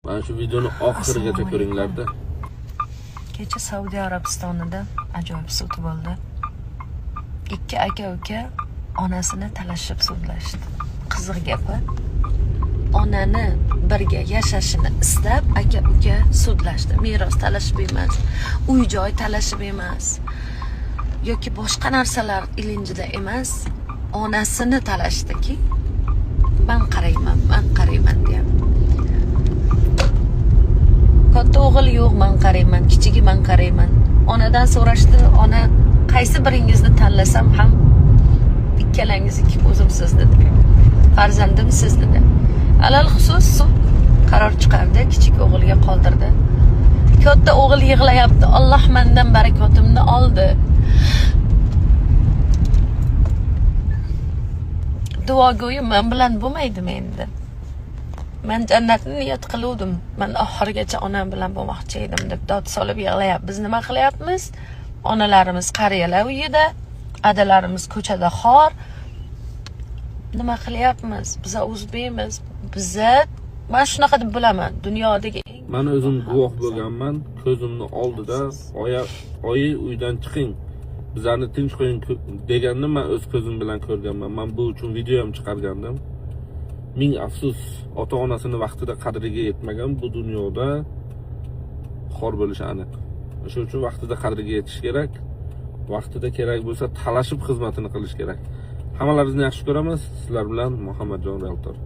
Mana shu videoni oxirigacha Assalomu ko'ringlarda. Kecha Saudiya Arabistonida ajoyib sud bo'ldi. Ikki aka-uka onasini talashib sudlashdi. Qiziq gapi, onani birga yashashini istab aka-uka sudlashdi. Meros talashib emas, uy-joy talashib emas, yoki boshqa narsalar ilinjida emas, onasini talashdiki, man qarayman, man qarayman deyapti. Katta o'g'il yo'q, man qarayman, kichigi man qarayman. Onadan so'rashdi, ona qaysi biringizni tanlasam ham ikkalangiz ikki ko'zimsiz dedi. Farzandimsiz dedi. Alal xusus sud qaror chiqardi, kichik o'g'ilga qoldirdi. Katta o'g'il yig'layapti. Alloh mendan barakotimni oldi. Duogo'yim men bilan bo'lmaydimi endi? Men jannatni niyat qiluvdim. Men oxirigacha onam bilan bo'lmoqchi edim deb dod solib yig'layapti. Biz nima qilyapmiz? Onalarimiz qariyalar uyida, adalarimiz ko'chada xor. Nima qilyapmiz? Biz o'zbekmiz. Biza men shunaqa deb bilaman. Dunyodagi eng Man o'zim guvoh bo'lganman. Ko'zimni oldida oya oyi uydan chiqing. Bizlarni tinch qo'ying deganni men o'z ko'zim bilan ko'rganman. Men bu uchun video ham chiqargandim. Ming afsus, ota-onasini vaqtida qadriga yetmagan bu dunyoda xor bo'lishi aniq. O'sha uchun vaqtida qadriga yetish kerak. Vaqtida kerak bo'lsa talashib xizmatini qilish kerak. Hammalaringizni yaxshi ko'ramiz. Sizlar bilan Muhammadjon Realtor.